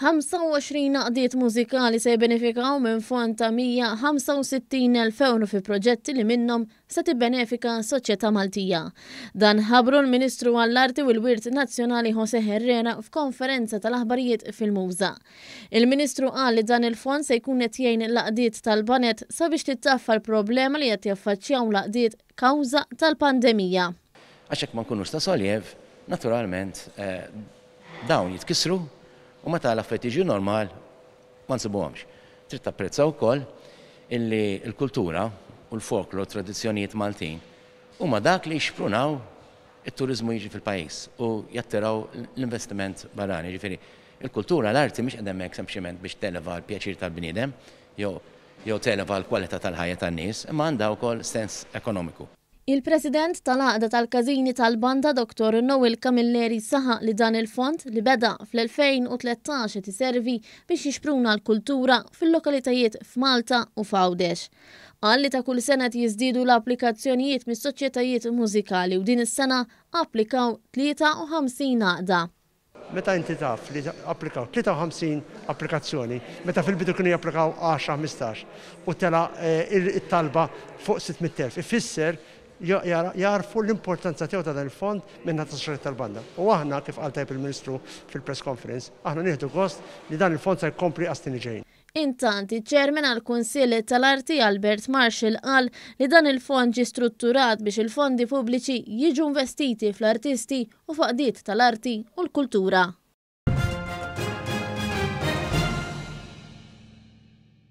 25 għaqdiet mużikali se jibbenefikaw minn fond ta' 165,000 ewro fi proġetti li minnhom se tibbenefika s-soċjetà Maltija. Dan ħabbru l-Ministru għall-Arti u l-Wirt Nazzjonali José Herrera f'konferenza tal-aħbarijiet fil-MUŻA. Il-Ministru qal li dan il-fond se jkun qed jgħin l-għaqdiet tal-baned sabiex tittaffa l-problema li qed jaffaċċjaw l-għaqdiet kawża tal-pandemija. Għax jekk ma nkunux ta' soljev, naturalment dawn jitkissru u meta l-affarijiet jiġu normal ma nsibuhomx. Trid tapprezza wkoll illi l-kultura u l-folklor, tradizzjonijiet Maltin huma dak li jixprunaw it-turiżmu jiġi fil-pajjiż u jattiraw l-investiment barrani. Jiġifieri, il-kultura, l-arti mhix qiegħda hemmhekk sempliċement biex televa l-pjaċir tal-bniedem jew jew televa l-kwalità tal-ħajja tan-nies, imma għandha wkoll sens ekonomiku. Il-President tal-Għaqda tal-Każini tal-Banda Dottor Noel Camilleri saħaq li dan il-fond li beda fl-2013 qed iservi biex jixpruna l-kultura fil-lokalitajiet f'Malta u f'Għawdex. Qal li ta' kull sena qed jiżdiedu l-applikazzjonijiet mis-soċjetajiet mużikali u din is-sena applikaw 53 għaqda. Meta inti taf li applikaw 53 applikazzjoni, meta fil-bidu kienu japplikaw 10, 15, u tela' it-talba fuq 600,000, ifisser jagħrfu l-importanza tiegħu ta' dan il-fond min-naħa tas-soċjetà tal-banda. U aħna, kif qal tajjeb il-Ministru fil-press conference, aħna nieħdu gost li dan il-fond se jkompli għas-snin li ġejjin. Intant, iċ-Chairman għall-Kunsill tal-Arti Albert Marshall qal li dan il-fond ġie strutturat biex il-fondi pubbliċi jiġu investiti fl-artisti u f'għaqdiet tal-arti u l-kultura.